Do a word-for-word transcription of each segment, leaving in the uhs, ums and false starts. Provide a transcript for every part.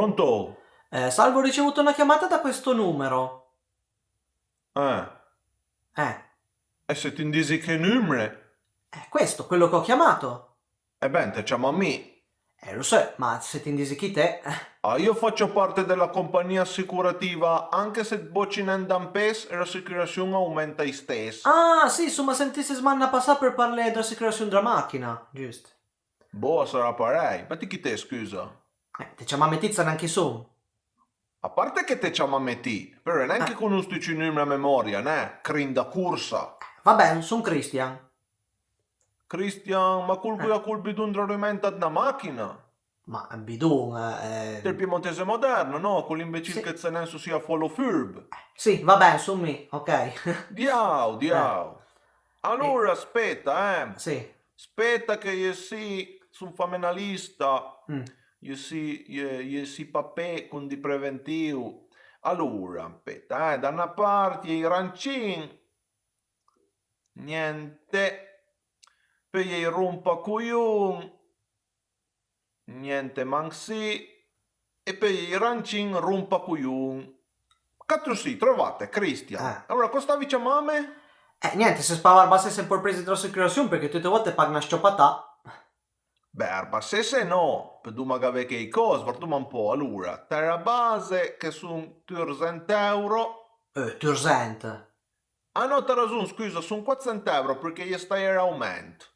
Pronto? Eh, salve, ho ricevuto una chiamata da questo numero. Eh. Eh. E se ti 'm disi che numre? Eh, questo, quello che ho chiamato. E ben, te ciama mi. Eh, lo so, ma se ti 'm disi chi te, eh. Ah, io faccio parte della compagnia assicurativa, anche se 't boci nen da 'n pes, l'assicurazion a aumenta istess. Ah, sì, suma sentì smanna passà për parlé dl'assicurazion dla machina, giust? Boh, a sarà parèj. Ma ti chi te, scusa? Eh, te ciamame ti, sa nen chi son. A parte che te ciamame ti, però nen che conosso tuti i numri a memoria, neh, crin da corsa. Va ben, son Christian. Christian, ma col, eh, col bidon dl'arumenta ëd na machina? Ma bidon, eh... Del piemontese moderno, no? Col imbecil che 't sa nen se a sia fòl o furb. Sì, va ben, son mi, ok. Diau, diau. Alora, speta, eh. Sì. Speta che je sì, son fame na lista. Mm. Je sì, je, je sì papé con di preventiv. Alora, speta, eh, da na part je i rancin. Niente. Peui je i rompacojon. Niente, manch sì. E peui i rancin rompacojon. Catro sì, trovate, Christian. Ah. Alora, costa stavi ciamame? Eh, niente, se spava arbassesse un po' il prezzo dell'assicurazione perché tutte le volte pago una sciopatà. Beh, arbassesse no, pëdoma gavé cheicòs, vardoma un po', alora, tèra base che son turzent euro. Eh, turzent. Ah no, t'as rason, scusa, son quatsent euro, përchè a-i è staje l'aument.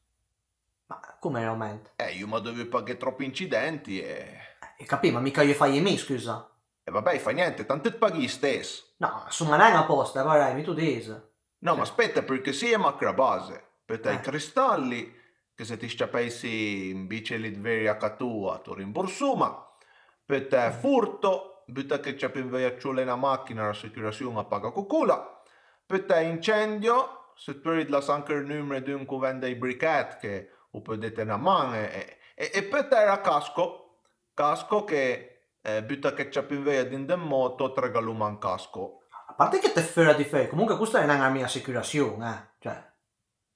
Ma come l'aument? Eh, i oma dovù paghé tròp incidenti e... Eh, capì, ma mica i l'heu faje mi, scusa. E va ben, a-i fa niente, tant it paghi istess. No, soma nen a pòst, va, dai, mi t'o dis. No, ma speta, përchè sì, a-i è mach la base. Peui t'has i cristalli, che se ti s-ciapèissi un biceri ëd veri a ca toa, t'o rimborsoma. Peui t'has furto, buta che 't ciapi an vòia ëd ciolé na machina, l'assicurazion a paga co cola. Peui t'has incendio, se 't veule it lasse anche ël numero d'un ch'o vend dij brichèt, che o peul dete na man, e, e, e peui t'has la casco, casco che, eh, buta che 't ciapi an vòia dij ëd mòto, it regaloma un casco. A parte che it fé fòra dij feuj, comunque costa a l'é nen la mia assicurazion, eh, cioè.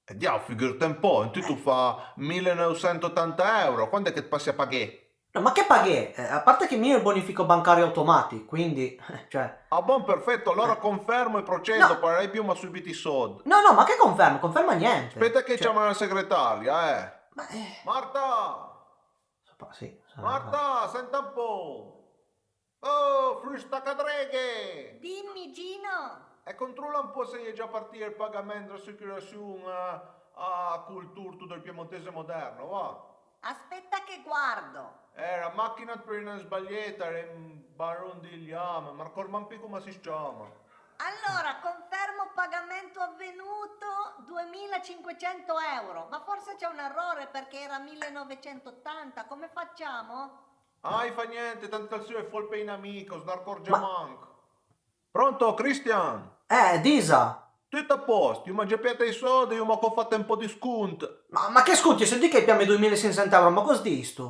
E diau, figurte un po', un tuto fa mille novecento ottanta euro, quando è che it passe a paghé? No, ma che paghé? Eh, a parte che mi ho il bonifico bancario automatico, quindi, cioè... Ah bon, perfetto, allora confermo e procedo, no. Parlé pì, ma subito i sòld. No, no, ma che confermo? Conferma niente. Speta che... Cioè, ciamo la segretaria, eh. Ma, eh. Marta! Sì, sarà... Marta, senta un po'. Oh, frusta cadreghe! Dimmi, Gino! E controla un po' se a-i è già partì ël pagament dl'assicurazion a, a col torto dël piemontese moderno, va. Aspetta che guardo. Eh, la machina it peules nen sbaglié, a l'é un baron di Liam, m'arcòrd manch pì coma a si s-ciama. Allora, confermo pagamento avvenuto, duemilacinquecento euro, ma forse c'è un errore perché era millenovecentottanta, come facciamo? Ah, a-i fa niente, tant ël sò a-i fo ël peinamich, a s'n'arcòrd già manch. Pronto, Christian? Eh, disa! Tut a pòst, i oma già pijà ij sòld e i oma co fat un po' dë scont. Ma, ma che scont? Senti che i piame doimilasinchsent euro, ma còs distu?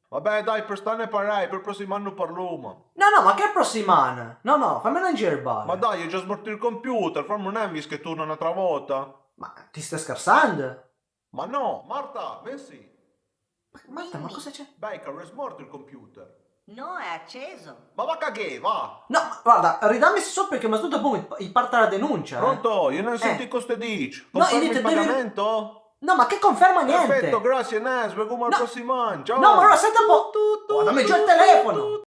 Va ben, dai, për stane parèj, për la pròssima an parloma. No, no, ma che prossima an? No, no, fame nen girbare. Ma dai, i l'heu già smortì ël computer, famo nen vist che i torna n'àutra vòta. Ma ti stes schersand? Ma no, Marta, ven sì. Marta, ma cosa c'è? Beh, che l'heu smort ël computer. No, è acceso. Ma va caghé, va! No, ma guarda, ridame sti sòld përchè i oma sduvà bon, i part a la denuncia, eh. Pronto? I l'heu nen sentì còs it dis. No, confermi ël pagamento? No, ma che conferma niente? Perfetto, grazie, Nes, vegoma la prossima. Ciao. No, ma allora senti un po'. Guardami giù il telefono.